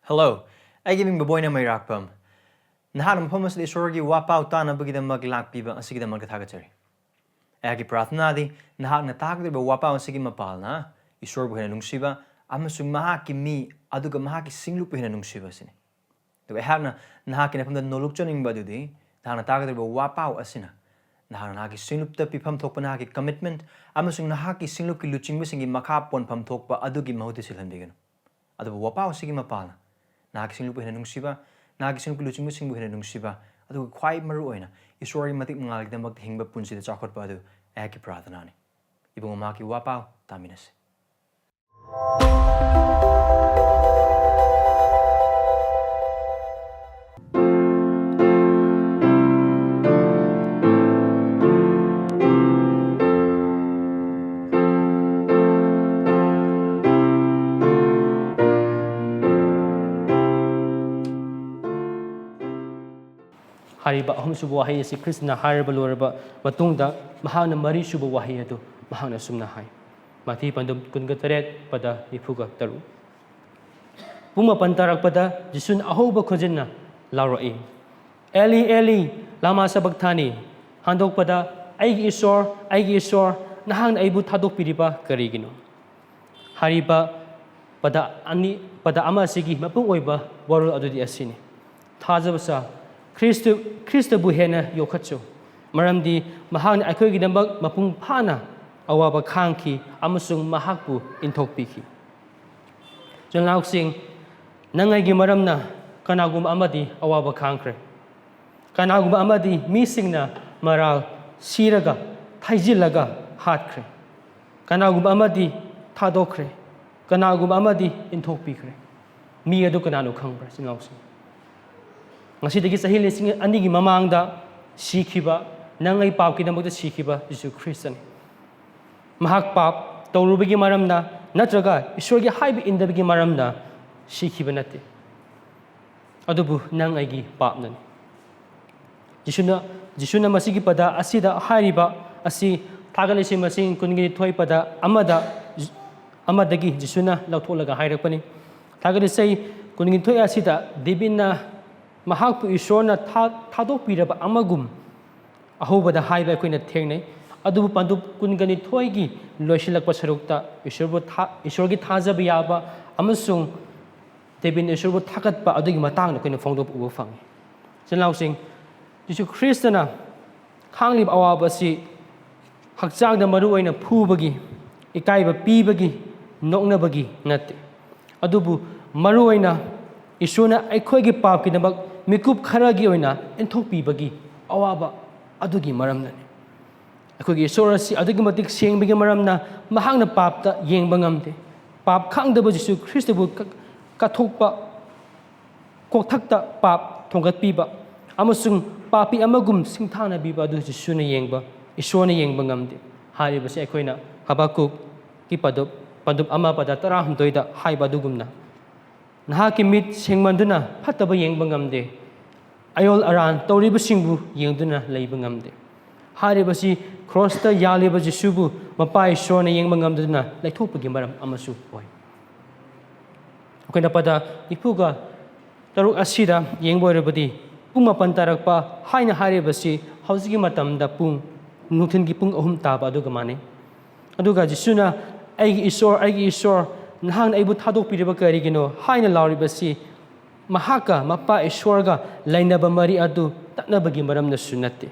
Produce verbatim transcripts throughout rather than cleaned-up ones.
Hello, ꯑꯩꯒꯤ ꯃꯤꯡ ꯕꯕꯣꯏꯅ ꯃꯩꯔꯥꯛꯄꯝ꯫ ꯅꯍꯥꯛꯅ ꯃꯐꯝ ꯑꯁꯤꯗ ꯏꯁꯣꯔꯒꯤ ꯋꯥꯄꯥꯎ ꯇꯥꯅꯕꯒꯤꯗꯃꯛ ꯂꯥꯛꯄꯤꯕ ꯑꯁꯤꯒꯤꯗꯃꯛꯇ ꯊꯥꯒꯠꯆꯔꯤ꯫ ꯑꯩꯍꯥꯛꯀꯤ ꯄ꯭ꯔꯥꯔꯊꯅꯥꯗꯤ ꯅꯍꯥꯛꯅ ꯇꯥꯒꯗꯧꯔꯤꯕ ꯋꯥꯄꯥꯎ ꯑꯁꯤꯒꯤ ꯃꯄꯥꯜꯅ ꯏꯁꯣꯔꯕꯨ ꯍꯦꯟꯅ ꯅꯨꯡꯁꯤꯕ ꯑꯃꯁꯨꯡ ꯃꯍꯥꯛꯀꯤ ꯃꯤ ꯑꯗꯨꯒ ꯃꯍꯥꯛꯀꯤ ꯁꯤꯡꯂꯨꯞꯄꯨ ꯍꯦꯟꯅ ꯅꯨꯡꯁꯤꯕ ꯑꯁꯤꯅꯤ꯫ ꯑꯗꯨꯒ ꯑꯩꯍꯥꯛꯅ ꯅꯍꯥꯛꯀꯤ ꯅꯐꯝꯗ ꯅꯣꯂꯨꯛꯆꯅꯤꯡꯕ ꯑꯗꯨꯗꯤ ꯅꯍꯥꯛꯅ ꯇꯥꯒꯗꯧꯔꯤꯕ ꯋꯥꯄꯥꯎ ꯑꯁꯤꯅ ꯅꯍꯥꯛꯅ ꯅꯍꯥꯛꯀꯤ ꯁꯤꯡꯂꯨꯞꯇ ꯄꯤꯐꯝ ꯊꯣꯛꯄ ꯅꯍꯥꯛꯀꯤ commitment ꯑꯃꯁꯨꯡ ꯅꯍꯥꯛꯀꯤ ꯁꯤꯡꯂꯨꯞꯀꯤ ꯂꯨꯆꯤꯡꯕꯁꯤꯡꯒꯤ ꯃꯈꯥ ꯄꯣꯟꯐꯝ ꯊꯣꯛꯄ ꯑꯗꯨꯒꯤ ꯃꯍꯨꯠꯇ ꯁꯤꯜꯍꯟꯕꯤꯒꯅꯨ꯫ ꯑꯗꯨꯕꯨ ꯋꯥꯄꯥꯎ ꯑꯁꯤꯒꯤ ꯃꯄꯥꯜꯅ ꯅꯍꯥꯛꯀꯤ ꯁꯤꯡꯂꯨꯞꯄꯨ ꯍꯦꯟꯅ ꯅꯨꯡꯁꯤꯕ, ꯅꯍꯥꯛꯀꯤ ꯁꯤꯡꯂꯨꯞꯀꯤ ꯂꯨꯆꯤꯡꯕꯁꯤꯡꯕꯨ ꯍꯦꯟꯅ ꯅꯨꯡꯁꯤꯕ, ꯑꯗꯨꯒ ꯈ꯭ꯋꯥꯏ ꯃꯔꯨ ꯑꯣꯏꯅ ꯏꯁꯣꯔꯒꯤ ꯃꯇꯤꯛ ꯃꯉꯥꯜꯒꯤꯗꯃꯛꯇ ꯍꯤꯡꯕ ꯄꯨꯟꯁꯤꯗ ꯆꯥꯎꯈꯠꯄ ꯑꯗꯨ ꯑꯩꯍꯥꯛꯀꯤ ꯄ꯭ꯔꯥꯔꯊꯅꯥꯅꯤ꯫ ꯏꯕꯨꯡꯉꯣ, ꯃꯍꯥꯛꯀꯤ ꯋꯥꯄꯥꯎ ꯇꯥꯃꯤꯟꯅꯁꯤ꯫ ꯍꯥꯏꯔꯤꯕ ꯑꯍꯨꯝꯁꯨꯕ ꯋꯥꯍꯩ ꯑꯁꯤ ꯈ꯭ꯔꯤꯁꯇꯅ ꯍꯥꯏꯔꯕ ꯂꯣꯏꯔꯕ ꯃꯇꯨꯡꯗ, ꯃꯍꯥꯛꯅ ꯃꯔꯤꯁꯨꯕ ꯋꯥꯍꯩ ꯑꯗꯨ ꯃꯍꯥꯛꯅ ꯑꯁꯨꯝꯅ ꯍꯥꯏ꯫ ꯃꯥꯊꯤ ꯄꯟꯗꯨꯞ ꯀꯨꯟꯒ ꯇꯔꯦꯠ, ꯄꯗ ꯅꯤꯐꯨꯒ ꯇꯔꯨꯛ꯫ ꯄꯨꯡ ꯃꯥꯄꯟ ꯇꯥꯔꯛꯄꯗ ꯖꯤꯁꯨꯅ ꯑꯍꯧꯕ ꯈꯣꯟꯖꯦꯜꯅ ꯂꯥꯎꯔꯛꯏ, "ꯑꯦꯂꯤ, ꯑꯦꯂꯤ, ꯂꯥꯃꯥ ꯁꯕꯛꯊꯥꯅꯤ?" ꯍꯟꯗꯣꯛꯄꯗ, "ꯑꯩꯒꯤ ꯏꯁꯣꯔ, ꯑꯩꯒꯤ ꯏꯁꯣꯔ, ꯅꯍꯥꯛꯅ ꯑꯩꯕꯨ ꯊꯥꯗꯣꯛꯄꯤꯔꯤꯕ ꯀꯔꯤꯒꯤꯅꯣ?" ꯍꯥꯏꯔꯤꯕ ꯄꯗ ꯑꯅꯤ, ꯄꯗ ꯑꯃ ꯑꯁꯤꯒꯤ ꯃꯄꯨꯡ ꯑꯣꯏꯕ ꯋꯥꯔꯣꯜ ꯑꯗꯨꯗꯤ ꯑꯁꯤꯅꯤ꯫ ꯊꯥꯖꯕ ꯁꯥ, ꯈ꯭ꯔꯤꯁꯇ-, ꯈ꯭ꯔꯤꯁꯇꯕꯨ ꯍꯦꯟꯅ ꯌꯣꯛꯈꯠꯆꯧ, ꯃꯔꯝꯗꯤ ꯃꯍꯥꯛꯅ ꯑꯩꯈꯣꯏꯒꯤꯗꯃꯛ ꯃꯄꯨꯡ ꯐꯥꯅ ꯑꯋꯥꯕ ꯈꯥꯡꯈꯤ ꯑꯃꯁꯨꯡ ꯃꯍꯥꯛꯄꯨ ꯏꯟꯊꯣꯛꯄꯤꯈꯤ꯫ ꯏꯆꯤꯜ ꯏꯅꯥꯎꯁꯤꯡ, ꯅꯪ ꯑꯩꯒꯤ ꯃꯔꯝꯅ ꯀꯅꯥꯒꯨꯝꯕ ꯑꯃꯗꯤ ꯑꯋꯥꯕ ꯈꯥꯡꯈ꯭ꯔꯦ꯫ ꯀꯅꯥꯒꯨꯝꯕ ꯑꯃꯗꯤ ꯃꯤꯁꯤꯡꯅ ꯃꯔꯥꯜ ꯁꯤꯔꯒ, ꯊꯩꯖꯤꯜꯂꯒ ꯍꯥꯠꯈ꯭ꯔꯦ꯫ ꯀꯅꯥꯒꯨꯝꯕ ꯑꯃꯗꯤ ꯊꯥꯗꯣꯛꯈ꯭ꯔꯦ꯫ ꯀꯅꯥꯒꯨꯝꯕ ꯑꯃꯗꯤ ꯏꯟꯊꯣꯛꯄꯤꯈ꯭ꯔꯦ꯫ ꯃꯤ ꯑꯗꯨ ꯀꯅꯥꯅꯣ ꯈꯪꯕ꯭ꯔꯥ, ꯏꯆꯤꯜ ꯏꯅꯥꯎꯁꯤꯡ? ꯉꯁꯤꯗꯒꯤ ꯆꯍꯤ ꯂꯤꯁꯤꯡ ꯑꯅꯤꯒꯤ ꯃꯃꯥꯡꯗ ꯁꯤꯈꯤꯕ, ꯅꯪ ꯑꯩ ꯄꯥꯞꯀꯤꯗꯃꯛꯇ ꯁꯤꯈꯤꯕ ꯖꯤꯁꯨ ꯈ꯭ꯔꯤꯁꯇꯅꯤ꯫ ꯃꯍꯥꯛ ꯄꯥꯞ ꯇꯧꯔꯨꯕꯒꯤ ꯃꯔꯝꯅ ꯅꯠꯇ꯭ꯔꯒ ꯏꯁꯣꯔꯒꯤ ꯍꯥꯏꯕ ꯏꯟꯗꯕꯒꯤ ꯃꯔꯝꯅ ꯁꯤꯈꯤꯕ ꯅꯠꯇꯦ, ꯑꯗꯨꯕꯨ ꯅꯪ ꯑꯩꯒꯤ ꯄꯥꯞꯅꯅꯤ꯫ ꯖꯤꯁꯨꯅ, ꯖꯤꯁꯨꯅ ꯃꯁꯤꯒꯤ ꯄꯗ ꯑꯁꯤꯗ ꯍꯥꯏꯔꯤꯕ ꯑꯁꯤ ꯊꯥꯒꯠꯂꯤꯁꯤ ꯃꯁꯤꯡ ꯀꯨꯟꯒ ꯅꯤꯊꯣꯏ ꯄꯗ ꯑꯃꯗ, ꯑꯃꯗꯒꯤ ꯖꯤꯁꯨꯅ ꯂꯧꯊꯣꯛꯂꯒ ꯍꯥꯏꯔꯛꯄꯅꯤ꯫ ꯊꯥꯒꯠꯂꯤꯁꯤ ꯀꯨꯟꯅꯤꯊꯣꯏ ꯑꯁꯤꯗ ꯗꯦꯕꯤꯠꯅ ꯃꯍꯥꯛꯄꯨ ꯏꯁꯣꯔꯅ ꯊꯥ-, ꯊꯥꯗꯣꯛꯄꯤꯔꯕ ꯑꯃꯒꯨꯝ ꯑꯍꯧꯕꯗ ꯍꯥꯏꯕ ꯑꯩꯈꯣꯏꯅ ꯊꯦꯡꯅꯩ꯫ ꯑꯗꯨꯕꯨ ꯄꯟꯗꯨꯞ ꯀꯨꯟꯒ ꯅꯤꯊꯣꯏꯒꯤ ꯂꯣꯏꯁꯤꯜꯂꯛꯄ ꯁꯔꯨꯛꯇ ꯏꯁꯣꯔꯕꯨ ꯊꯥ-, ꯏꯁꯣꯔꯒꯤ ꯊꯥꯖꯕ ꯌꯥꯕ ꯑꯃꯁꯨꯡ ꯗꯦꯕꯤꯠꯅ ꯏꯁꯣꯔꯕꯨ ꯊꯥꯒꯠꯄ ꯑꯗꯨꯒꯤ ꯃꯇꯥꯡꯗ ꯑꯩꯈꯣꯏꯅ ꯐꯣꯡꯗꯣꯛꯄ ꯎꯕ ꯐꯪꯉꯤ꯫ ꯏꯆꯤꯜ ꯏꯅꯥꯎꯁꯤꯡ, ꯖꯤꯁꯨ ꯈ꯭ꯔꯤꯁꯇꯅ ꯈꯥꯡꯂꯤꯕ ꯑꯋꯥꯕ ꯑꯁꯤ ꯍꯛꯆꯥꯡꯗ ꯃꯔꯨ ꯑꯣꯏꯅ ꯐꯨꯕꯒꯤ, ꯏꯀꯥꯏꯕ ꯄꯤꯕꯒꯤ, ꯅꯣꯛꯅꯕꯒꯤ ꯅꯠꯇꯦ꯫ ꯑꯗꯨꯕꯨ ꯃꯔꯨꯑꯣꯏꯅ ꯏꯁꯣꯔꯅ ꯑꯩꯈꯣꯏꯒꯤ ꯄꯥꯞꯀꯤꯗꯃꯛ ꯃꯤꯀꯨꯞ ꯈꯔꯒꯤ ꯑꯣꯏꯅ ꯏꯟꯊꯣꯛꯄꯤꯕꯒꯤ ꯑꯋꯥꯕ ꯑꯗꯨꯒꯤ ꯃꯔꯝꯅꯅꯤ꯫ ꯑꯩꯈꯣꯏꯒꯤ ꯏꯁꯣꯔ ꯑꯁꯤ ꯑꯗꯨꯛꯀꯤ ꯃꯇꯤꯛ ꯁꯦꯡꯕꯒꯤ ꯃꯔꯝꯅ ꯃꯍꯥꯛꯅ ꯄꯥꯞꯇ ꯌꯦꯡꯕ ꯉꯝꯗꯦ꯫ ꯄꯥꯞ ꯈꯪꯗꯕ ꯖꯤꯁꯨ ꯈ꯭ꯔꯤꯁꯇꯕꯨ ꯀ-, ꯀꯠꯊꯣꯛꯄ, ꯀꯣꯛꯊꯛꯇ ꯄꯥꯞ ꯊꯣꯡꯒꯠꯄꯤꯕ ꯑꯃꯁꯨꯡ ꯄꯥꯄꯤ ꯑꯃꯒꯨꯝ ꯁꯤꯡꯊꯥꯅꯕꯤꯕ ꯑꯗꯨ ꯖꯤꯁꯨꯅ ꯌꯦꯡꯕ, ꯏꯁꯣꯔꯅ ꯌꯦꯡꯕ ꯉꯝꯗꯦ꯫ ꯍꯥꯏꯔꯤꯕꯁꯤ ꯑꯩꯈꯣꯏꯅ ꯍꯕꯀꯨꯛꯀꯤ ꯄꯗꯨꯞ, ꯄꯗꯨꯞ ꯑꯃ ꯄꯗ ꯇꯔꯥꯍꯨꯝꯗꯣꯏꯗ ꯍꯥꯏꯕ ꯑꯗꯨꯒꯨꯝꯅ, "ꯅꯍꯥꯛꯀꯤ ꯃꯤꯠ ꯁꯦꯡꯃꯟꯗꯨꯅ ꯐꯠꯇꯕ ꯌꯦꯡꯕ ꯉꯝꯗꯦ, ꯑꯌꯣꯜ ꯑꯔꯥꯟ ꯇꯧꯔꯤꯕꯁꯤꯡꯕꯨ ꯌꯦꯡꯗꯨꯅ ꯂꯩꯕ ꯉꯝꯗꯦ"꯫ ꯍꯥꯏꯔꯤꯕꯁꯤ ꯀ꯭ꯔꯣꯁꯇ ꯌꯥꯜꯂꯤꯕ ꯖꯤꯁꯨꯕꯨ ꯃꯄꯥ ꯏꯁꯣꯔꯅ ꯌꯦꯡꯕ ꯉꯝꯗꯗꯨꯅ ꯂꯩꯊꯣꯛꯄꯒꯤ ꯃꯔꯝ ꯑꯃꯁꯨ ꯑꯣꯏ꯫ ꯑꯩꯈꯣꯏꯅ ꯄꯗ ꯅꯤꯐꯨꯒ ꯇꯔꯨꯛ ꯑꯁꯤꯗ ꯌꯦꯡꯕ ꯑꯣꯏꯔꯕꯗꯤ, ꯄꯨꯡ ꯃꯥꯄꯟ ꯇꯥꯔꯛꯄ ꯍꯥꯏꯅ ꯍꯥꯏꯔꯤꯕꯁꯤ ꯍꯧꯖꯤꯛꯀꯤ ꯃꯇꯝꯗ ꯄꯨꯡ, ꯅꯨꯡꯊꯤꯜꯒꯤ ꯄꯨꯡ ꯑꯍꯨꯝ ꯇꯥꯕ ꯑꯗꯨꯒ ꯃꯥꯟꯅꯩ꯫ ꯑꯗꯨꯒ ꯖꯤꯁꯨꯅ, "ꯑꯩꯒꯤ ꯏꯁꯣꯔ, ꯑꯩꯒꯤ ꯏꯁꯣꯔ, ꯅꯍꯥꯛꯅ ꯑꯩꯕꯨ ꯊꯥꯗꯣꯛꯄꯤꯔꯤꯕ ꯀꯔꯤꯒꯤꯅꯣ?" ꯍꯥꯏꯅ ꯂꯥꯎꯔꯤꯕꯁꯤ ꯃꯍꯥꯛꯀ ꯃꯄꯥ ꯏꯁꯣꯔꯒ ꯂꯩꯅꯕ ꯃꯔꯤ ꯑꯗꯨ ꯇꯠꯅꯕꯒꯤ ꯃꯔꯝꯅꯁꯨ ꯅꯠꯇꯦ꯫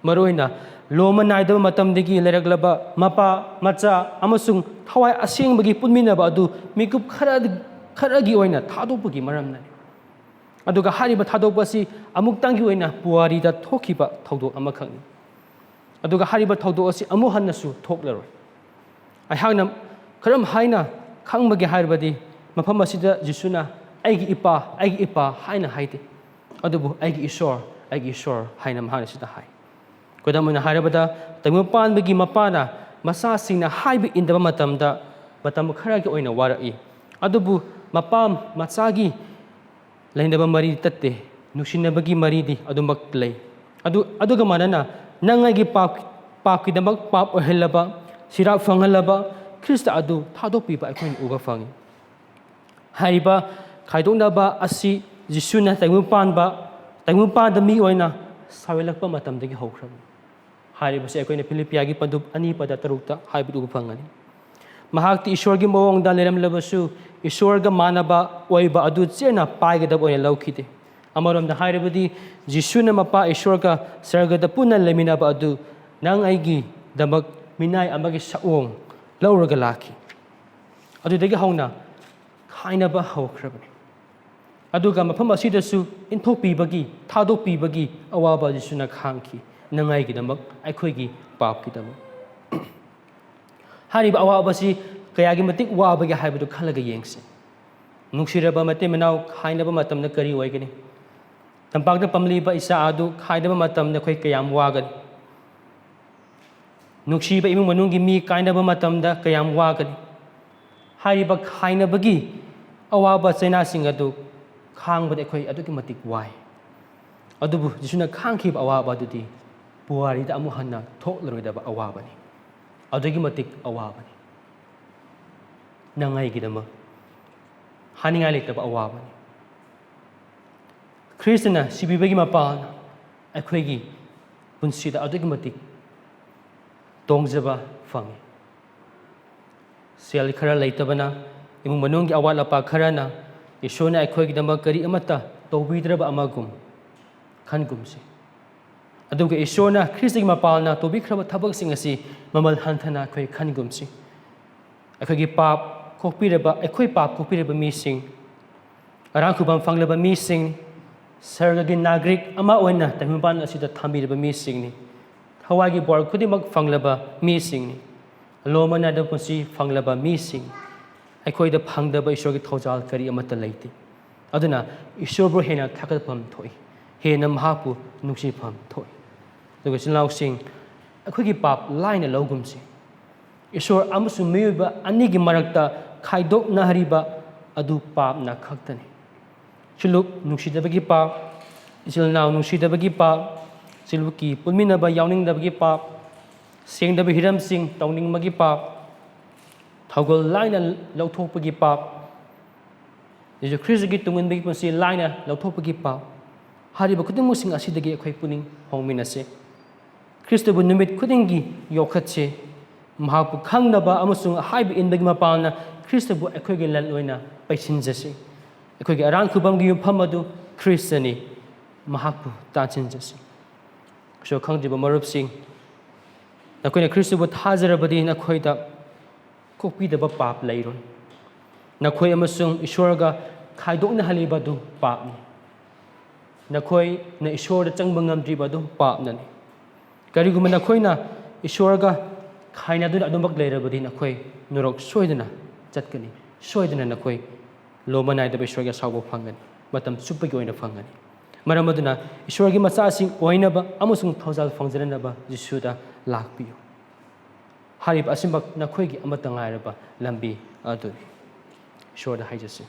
ꯃꯔꯨꯑꯣꯏꯅ ꯂꯣꯝꯕ ꯅꯥꯏꯗꯕ ꯃꯇꯝꯗꯒꯤ ꯂꯩꯔꯛꯂꯕ ꯃꯄꯥ, ꯃꯆꯥ ꯑꯃꯁꯨꯡ ꯊꯋꯥꯏ ꯑꯁꯦꯡꯕꯒꯤ ꯄꯨꯟꯃꯤꯟꯅꯕ ꯑꯗꯨ ꯃꯤꯀꯨꯞ ꯈꯔ, ꯈꯔꯒꯤ ꯑꯣꯏꯅ ꯊꯥꯗꯣꯛꯄꯒꯤ ꯃꯔꯝꯅꯅꯤ꯫ ꯑꯗꯨꯒ ꯍꯥꯏꯔꯤꯕ ꯊꯥꯗꯣꯛꯄ ꯑꯁꯤ ꯑꯃꯨꯛꯇꯪꯒꯤ ꯑꯣꯏꯅ ꯄꯨꯋꯥꯔꯤꯗ ꯊꯣꯛꯈꯤꯕ ꯊꯧꯗꯣꯛ ꯑꯃꯈꯛꯅꯤ꯫ ꯑꯗꯨꯒ ꯍꯥꯏꯔꯤꯕ ꯊꯧꯗꯣꯛ ꯑꯁꯤ ꯑꯃꯨꯛ ꯍꯟꯅꯁꯨ ꯊꯣꯛꯂꯔꯣꯏ꯫ ꯑꯩꯍꯥꯛꯅ ꯀꯔꯝ ꯍꯥꯏꯅ ꯈꯪꯕꯒꯦ ꯍꯥꯏꯔꯕꯗꯤ, ꯃꯐꯝ ꯑꯁꯤꯗ ꯖꯤꯁꯨꯅ, "ꯑꯩꯒꯤ ꯏꯄꯥ, ꯑꯩꯒꯤ ꯏꯄꯥ" ꯍꯥꯏꯅ ꯍꯥꯏꯗꯦ, ꯑꯗꯨꯕꯨ "ꯑꯩꯒꯤ ꯏꯁꯣꯔ, ꯑꯩꯒꯤ ꯏꯁꯣꯔ" ꯍꯥꯏꯅ ꯃꯍꯥꯛꯅ ꯁꯤꯗ ꯍꯥꯏ꯫ ꯈꯨꯗꯝ ꯑꯣꯏꯅ ꯍꯥꯏꯔꯕꯗ, ꯇꯥꯏꯕꯪꯄꯥꯟꯕꯒꯤ ꯃꯄꯥꯅ ꯃꯆꯥꯁꯤꯡꯅ ꯍꯥꯏꯕ ꯏꯟꯗꯕ ꯃꯇꯝꯗ ꯃꯇꯝ ꯈꯔꯒꯤ ꯑꯣꯏꯅ ꯋꯥꯔꯛꯏ꯫ ꯑꯗꯨꯕꯨ ꯃꯄꯥ ꯃꯆꯥꯒꯤ ꯂꯩꯅꯕ ꯃꯔꯤ ꯇꯠꯇꯦ, ꯅꯨꯡꯁꯤꯅꯕꯒꯤ ꯃꯔꯤꯗꯤ ꯑꯗꯨꯃꯛ ꯂꯩ꯫ ꯑꯗꯨ, ꯑꯗꯨꯒ ꯃꯥꯟꯅꯅ, ꯅꯪ ꯑꯩꯒꯤ ꯄꯥꯞ, ꯄꯥꯞꯀꯤꯗꯃꯛ ꯄꯥꯞ ꯑꯣꯏꯍꯜꯂꯕ, ꯁꯤꯔꯥꯛ ꯐꯪꯍꯜꯂꯕ ꯈ꯭ꯔꯤꯁꯇ ꯑꯗꯨ ꯊꯥꯗꯣꯛꯄꯤꯕ ꯑꯩꯈꯣꯏꯅ ꯎꯕ ꯐꯪꯏ꯫ ꯍꯥꯏꯔꯤꯕ ꯈꯥꯏꯗꯣꯛꯅꯕ ꯑꯁꯤ ꯖꯤꯁꯨꯅ ꯇꯥꯏꯕꯪꯄꯥꯟꯕ, ꯇꯥꯏꯕꯪꯄꯥꯟꯗ ꯃꯤ ꯑꯣꯏꯅ ꯁꯥꯎꯌꯜꯂꯛꯄ ꯃꯇꯝꯗꯒꯤ ꯍꯧꯈ꯭ꯔꯕꯅꯤ꯫ ꯍꯥꯏꯔꯤꯕꯁꯤ ꯑꯩꯈꯣꯏꯅ ꯐꯤꯂꯤꯄꯤꯌꯥꯒꯤ ꯄꯟꯗꯨꯞ ꯑꯅꯤ ꯄꯗ ꯇꯔꯨꯛꯇ ꯍꯥꯏꯕꯗꯨ ꯎꯕ ꯐꯪꯒꯅꯤ꯫ ꯃꯍꯥꯛꯇꯤ ꯏꯁꯣꯔꯒꯤ ꯃꯑꯣꯡꯗ ꯂꯩꯔꯝꯂꯕꯁꯨ, ꯏꯁꯣꯔꯒ ꯃꯥꯟꯅꯕ ꯑꯣꯏꯕ ꯑꯗꯨ ꯆꯦꯠꯅ ꯄꯥꯏꯒꯗꯕ ꯑꯣꯏꯅ ꯂꯧꯈꯤꯗꯦ꯫ ꯑꯃꯔꯣꯝꯗ ꯍꯥꯏꯔꯕꯗꯤ, ꯖꯤꯁꯨꯅ ꯃꯄꯥ ꯏꯁꯣꯔꯒ ꯁꯔꯒꯗ ꯄꯨꯟꯅ ꯂꯩꯃꯤꯟꯅꯕ ꯑꯗꯨ ꯅꯪ ꯑꯩꯒꯤꯗꯃꯛ ꯃꯤꯅꯥꯏ ꯑꯃꯒꯤ ꯁꯛꯑꯣꯡ ꯂꯧꯔꯒ ꯂꯥꯛꯈꯤ꯫ ꯑꯗꯨꯗꯒꯤ ꯍꯧꯅ ꯈꯥꯏꯅꯕ ꯍꯧꯈ꯭ꯔꯕꯅꯤ꯫ ꯑꯗꯨꯒ ꯃꯐꯝ ꯑꯁꯤꯗꯁꯨ ꯏꯟꯊꯣꯛꯄꯤꯕꯒꯤ, ꯊꯥꯗꯣꯛꯄꯤꯕꯒꯤ ꯑꯋꯥꯕ ꯖꯤꯁꯨꯅ ꯈꯥꯡꯈꯤ, ꯅꯪ ꯑꯩꯒꯤꯗꯃꯛ, ꯑꯩꯈꯣꯏꯒꯤ ꯄꯥꯞꯀꯤꯗꯃꯛ꯫ ꯍꯥꯏꯔꯤꯕ ꯑꯋꯥꯕꯁꯤ ꯀꯌꯥꯒꯤ ꯃꯇꯤꯛ ꯋꯥꯕꯒꯦ ꯍꯥꯏꯕꯗꯨ ꯈꯜꯂꯒ ꯌꯦꯡꯁꯤ꯫ ꯅꯨꯡꯁꯤꯔꯕ ꯃꯇꯩ ꯃꯅꯥꯎ, ꯈꯥꯏꯅꯕ ꯃꯇꯝꯗ ꯀꯔꯤ ꯑꯣꯏꯒꯅꯤ? ꯇꯝꯄꯥꯛꯇ ꯄꯝꯂꯤꯕ ꯏꯆꯥ ꯑꯗꯨ ꯈꯥꯏꯅꯕ ꯃꯇꯝꯗ ꯑꯩꯈꯣꯏ ꯀꯌꯥꯝ ꯋꯥꯒꯅꯤ? ꯅꯨꯡꯁꯤꯕ ꯏꯃꯨꯡ ꯃꯅꯨꯡꯒꯤ ꯃꯤ ꯀꯥꯏꯅꯕ ꯃꯇꯝꯗ ꯀꯌꯥꯝ ꯋꯥꯒꯅꯤ? ꯍꯥꯏꯔꯤꯕ ꯈꯥꯏꯅꯕꯒꯤ ꯑꯋꯥꯕ ꯆꯩꯅꯥꯁꯤꯡ ꯑꯗꯨ ꯈꯥꯡꯕꯗ ꯑꯩꯈꯣꯏ ꯑꯗꯨꯛꯀꯤ ꯃꯇꯤꯛ ꯋꯥꯏ꯫ ꯑꯗꯨꯕꯨ ꯖꯤꯁꯨꯅ ꯈꯥꯡꯈꯤꯕ ꯑꯋꯥꯕ ꯑꯗꯨꯗꯤ ꯄꯨꯋꯥꯔꯤꯗ ꯑꯃꯨꯛ ꯍꯟꯅ ꯊꯣꯛꯂꯔꯣꯏꯗꯕ ꯑꯋꯥꯕꯅꯤ꯫ ꯑꯗꯨꯛꯀꯤ ꯃꯇꯤꯛ ꯑꯋꯥꯕꯅꯤ꯫ ꯅꯪ ꯑꯩꯒꯤꯗꯃꯛ ꯍꯥꯏꯅꯤꯡꯉꯥꯏ ꯂꯩꯇꯕ ꯑꯋꯥꯕꯅꯤ꯫ ꯈ꯭ꯔꯤꯁꯇꯅ ꯁꯤꯕꯤꯕꯒꯤ ꯃꯄꯥꯜꯅ ꯑꯩꯈꯣꯏꯒꯤ ꯄꯨꯟꯁꯤꯗ ꯑꯗꯨꯛꯀꯤ ꯃꯇꯤꯛ ꯇꯣꯡꯖꯕ ꯐꯪꯉꯤ꯫ ꯁꯦꯜ ꯈꯔ ꯂꯩꯇꯕꯅ, ꯏꯃꯨꯡ ꯃꯅꯨꯡꯒꯤ ꯑꯋꯥꯠ ꯑꯄꯥ ꯈꯔꯅ ꯏꯁꯣꯔꯅ ꯑꯩꯈꯣꯏꯒꯤꯗꯃꯛ ꯀꯔꯤ ꯑꯃꯠꯇ ꯇꯧꯕꯤꯗ꯭ꯔꯕ ꯑꯃꯒꯨꯝ ꯈꯟꯒꯨꯝꯁꯤ꯫ ꯑꯗꯨꯒ ꯏꯁꯣꯔꯅ ꯈ꯭ꯔꯤꯁꯇꯒꯤ ꯃꯄꯥꯜꯅ ꯇꯧꯕꯤꯈ꯭ꯔꯕ ꯊꯕꯛꯁꯤꯡ ꯑꯁꯤ ꯃꯃꯜ ꯍꯟꯊꯅ ꯑꯩꯈꯣꯏ ꯈꯟꯒꯨꯝꯁꯤ꯫ ꯑꯩꯈꯣꯏꯒꯤ ꯄꯥꯞ ꯀꯣꯛꯄꯤꯔꯕ, ꯑꯩꯈꯣꯏ ꯄꯥꯞ ꯀꯣꯛꯄꯤꯔꯕ ꯃꯤꯁꯤꯡ, ꯑꯔꯥꯝ ꯈꯨꯕꯝ ꯐꯪꯂꯕ ꯃꯤꯁꯤꯡ, ꯁꯔꯒꯒꯤ ꯅꯥꯒꯔꯤꯛ ꯑꯃ ꯑꯣꯏꯅ ꯇꯥꯏꯕꯪꯄꯥꯟ ꯑꯁꯤꯗ ꯊꯝꯕꯤꯔꯕ ꯃꯤꯁꯤꯡꯅꯤ꯫ ꯊꯋꯥꯏꯒꯤ ꯕꯣꯔ ꯈꯨꯗꯤꯡꯃꯛ ꯐꯪꯂꯕ ꯃꯤꯁꯤꯡꯅꯤ꯫ ꯑꯂꯣꯝꯕ ꯅꯥꯏꯗꯕ ꯄꯨꯟꯁꯤ ꯐꯪꯂꯕ ꯃꯤꯁꯤꯡ꯫ ꯑꯩꯈꯣꯏꯗ ꯐꯪꯗꯕ ꯏꯁꯣꯔꯒꯤ ꯊꯧꯖꯥꯜ ꯀꯔꯤ ꯑꯃꯠꯇ ꯂꯩꯇꯦ꯫ ꯑꯗꯨꯅ ꯏꯁꯣꯔꯕꯨ ꯍꯦꯟꯅ ꯊꯥꯒꯠꯐꯝ ꯊꯣꯛꯏ, ꯍꯦꯟꯅ ꯃꯍꯥꯛꯄꯨ ꯅꯨꯡꯁꯤꯐꯝ ꯊꯣꯛꯏ꯫ ꯑꯗꯨꯒ ꯏꯆꯤꯜ ꯏꯅꯥꯎꯁꯤꯡ, ꯑꯩꯈꯣꯏꯒꯤ ꯄꯥꯞ ꯂꯥꯏꯅ ꯂꯧꯒꯨꯝꯁꯤ꯫ ꯏꯁꯣꯔ ꯑꯃꯁꯨꯡ ꯃꯤꯑꯣꯏꯕ ꯑꯅꯤꯒꯤ ꯃꯔꯛꯇ ꯈꯥꯏꯗꯣꯛꯅꯍꯔꯤꯕ ꯑꯗꯨ ꯄꯥꯞꯅ ꯈꯛꯇꯅꯤ꯫ ꯁꯨꯂꯨꯛ ꯅꯨꯡꯁꯤꯗꯕꯒꯤ ꯄꯥꯞ, ꯏꯆꯤꯜ ꯏꯅꯥꯎ ꯅꯨꯡꯁꯤꯗꯕꯒꯤ ꯄꯥꯞ, ꯁꯨꯂꯨꯛꯀꯤ ꯄꯨꯟꯃꯤꯟꯅꯕ ꯌꯥꯎꯅꯤꯡꯗꯕꯒꯤ ꯄꯥꯞ, ꯁꯦꯡꯗꯕ ꯍꯤꯔꯝꯁꯤꯡ ꯇꯧꯅꯤꯡꯕꯒꯤ ꯄꯥꯞ, ꯊꯧꯒꯜ ꯂꯥꯏꯅ ꯂꯧꯊꯣꯛꯄꯒꯤ ꯄꯥꯞ, ꯖꯤꯁꯨ ꯈ꯭ꯔꯤꯁꯇꯒꯤ ꯇꯨꯡꯏꯟꯕꯒꯤ ꯄꯨꯟꯁꯤ ꯂꯥꯏꯅ ꯂꯧꯊꯣꯛꯄꯒꯤ ꯄꯥꯞ꯫ ꯍꯥꯏꯔꯤꯕ ꯈꯨꯗꯤꯡꯃꯛꯁꯤꯡ ꯑꯁꯤꯗꯒꯤ ꯑꯩꯈꯣꯏ ꯄꯨꯛꯅꯤꯡ ꯍꯣꯡꯃꯤꯟꯅꯁꯤ꯫ ꯈ꯭ꯔꯤꯁꯇꯕꯨ ꯅꯨꯃꯤꯠ ꯈꯨꯗꯤꯡꯒꯤ ꯌꯣꯛꯈꯠꯁꯤ꯫ ꯃꯍꯥꯛꯄꯨ ꯈꯪꯅꯕ ꯑꯃꯁꯨꯡ ꯍꯥꯏꯕ ꯏꯟꯕꯒꯤ ꯃꯄꯥꯜꯅ ꯈ꯭ꯔꯤꯁꯇꯕꯨ ꯑꯩꯈꯣꯏꯒꯤ ꯂꯟ ꯑꯣꯏꯅ ꯄꯩꯁꯤꯟꯖꯁꯤ꯫ ꯑꯩꯈꯣꯏꯒꯤ ꯑꯔꯥꯟ ꯈꯨꯕꯝꯒꯤ ꯌꯨꯝꯐꯝ ꯑꯗꯨ ꯈ꯭ꯔꯤꯁꯇꯅꯤ꯫ ꯃꯍꯥꯛꯄꯨ ꯇꯥꯟꯁꯤꯟꯖꯁꯤ꯫ ꯏꯁꯣꯔ ꯈꯪꯗ꯭ꯔꯤꯕ ꯃꯔꯨꯞꯁꯤꯡ, ꯅꯈꯣꯏꯅ ꯈ꯭ꯔꯤꯁꯇꯕꯨ ꯊꯥꯖꯔꯕꯗꯤ ꯅꯈꯣꯏꯗ ꯀꯣꯛꯄꯤꯗꯕ ꯄꯥꯞ ꯂꯩꯔꯣꯏ꯫ ꯅꯈꯣꯏ ꯑꯃꯁꯨꯡ ꯏꯁꯣꯔꯒ ꯈꯥꯏꯗꯣꯛꯅꯍꯜꯂꯤꯕ ꯑꯗꯨ ꯄꯥꯞꯅꯤ꯫ ꯅꯈꯣꯏꯅ ꯏꯁꯣꯔꯗ ꯆꯪꯕ ꯉꯝꯗ꯭ꯔꯤꯕ ꯑꯗꯨ ꯄꯥꯞꯅꯅꯤ꯫ ꯀꯔꯤꯒꯨꯝꯕ ꯅꯈꯣꯏꯅ ꯏꯁꯣꯔꯒ ꯈꯥꯏꯅꯗꯨꯅ ꯑꯗꯨꯃꯛ ꯂꯩꯔꯕꯗꯤ ꯅꯈꯣꯏ ꯅꯣꯔꯣꯛ ꯁꯣꯏꯗꯅ ꯆꯠꯀꯅꯤ꯫ ꯁꯣꯏꯗꯅ ꯅꯈꯣꯏ ꯂꯣꯝꯕ ꯅꯥꯏꯗꯕ ꯏꯁꯣꯔꯒꯤ ꯑꯁꯥꯎꯕ ꯐꯪꯒꯅꯤ꯫ ꯃꯇꯝ ꯆꯨꯞꯄꯒꯤ ꯑꯣꯏꯅ ꯐꯪꯒꯅꯤ꯫ ꯃꯔꯝ ꯑꯗꯨꯅ ꯏꯁꯣꯔꯒꯤ ꯃꯆꯥꯁꯤꯡ ꯑꯣꯏꯅꯕ ꯑꯃꯁꯨꯡ ꯊꯧꯖꯥꯜ ꯐꯪꯖꯅꯅꯕ ꯖꯤꯁꯨꯗ ꯂꯥꯛꯄꯤꯌꯨ꯫ ꯍꯥꯏꯔꯤꯕ ꯑꯁꯤꯃꯛ ꯅꯈꯣꯏꯒꯤ ꯑꯃꯠꯇ ꯉꯥꯏꯔꯕ ꯂꯝꯕꯤ ꯑꯗꯨꯅꯤ꯫ ꯏꯁꯣꯔꯗ ꯍꯥꯏꯖꯁꯤ꯫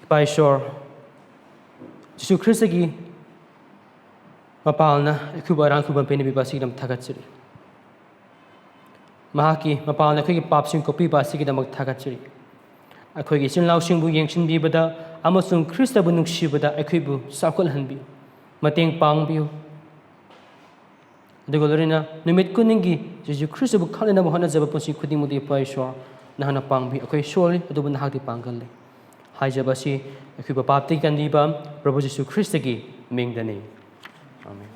ꯏꯄꯥ ꯏꯁꯣꯔ, ꯖꯤꯁꯨ ꯈ꯭ꯔꯤꯁꯇꯒꯤ ꯃꯄꯥꯜꯅ ꯑꯩꯈꯣꯏꯕꯨ ꯑꯔꯥꯟ ꯈꯨꯕꯝ ꯄꯦꯟꯕꯤꯕ ꯑꯁꯤꯒꯤꯗꯃꯛ ꯊꯥꯒꯠꯆꯔꯤ꯫ ꯃꯍꯥꯛꯀꯤ ꯃꯄꯥꯜꯅ ꯑꯩꯈꯣꯏꯒꯤ ꯄꯥꯞꯁꯤꯡ ꯀꯣꯛꯄꯤꯕ ꯑꯁꯤꯒꯤꯗꯃꯛ ꯊꯥꯒꯠꯆꯔꯤ꯫ ꯑꯩꯈꯣꯏꯒꯤ ꯏꯆꯤꯜ ꯏꯅꯥꯎꯁꯤꯡꯕꯨ ꯌꯦꯡꯁꯤꯟꯕꯤꯕꯗ ꯑꯃꯁꯨꯡ ꯈ꯭ꯔꯤꯁꯇꯕꯨ ꯅꯨꯡꯁꯤꯕꯗ ꯑꯩꯈꯣꯏꯕꯨ ꯆꯥꯎꯈꯠꯍꯟꯕꯤꯌꯨ, ꯃꯇꯦꯡ ꯄꯥꯡꯕꯤꯌꯨ꯫ ꯑꯗꯨꯒ ꯂꯣꯏꯅꯅ ꯅꯨꯃꯤꯠ ꯈꯨꯗꯤꯡꯒꯤ ꯖꯤꯁꯨ ꯈ꯭ꯔꯤꯁꯇꯕꯨ ꯈꯪꯅꯅꯕ ꯍꯣꯠꯅꯖꯕ ꯄꯨꯟꯁꯤ ꯈꯨꯗꯤꯡꯃꯛꯇ ꯏꯄꯥ ꯏꯁꯣꯔ, ꯅꯍꯥꯛꯅ ꯄꯥꯡꯕꯤ꯫ ꯑꯩꯈꯣꯏ ꯁꯣꯜꯂꯤ, ꯑꯗꯨꯕꯨ ꯅꯍꯥꯛꯇꯤ ꯄꯥꯡꯒꯜꯂꯤ꯫ ꯍꯥꯏꯖꯕ ꯑꯁꯤ ꯑꯩꯈꯣꯏꯕꯨ ꯄꯥꯞꯇꯒꯤ ꯀꯟꯕꯤꯕ ꯄ꯭ꯔꯚꯨ ꯖꯤꯁꯨ ꯈ꯭ꯔꯤꯁꯇꯒꯤ ꯃꯤꯡꯗꯅꯤ꯫ ꯑꯥꯃꯦꯟ꯫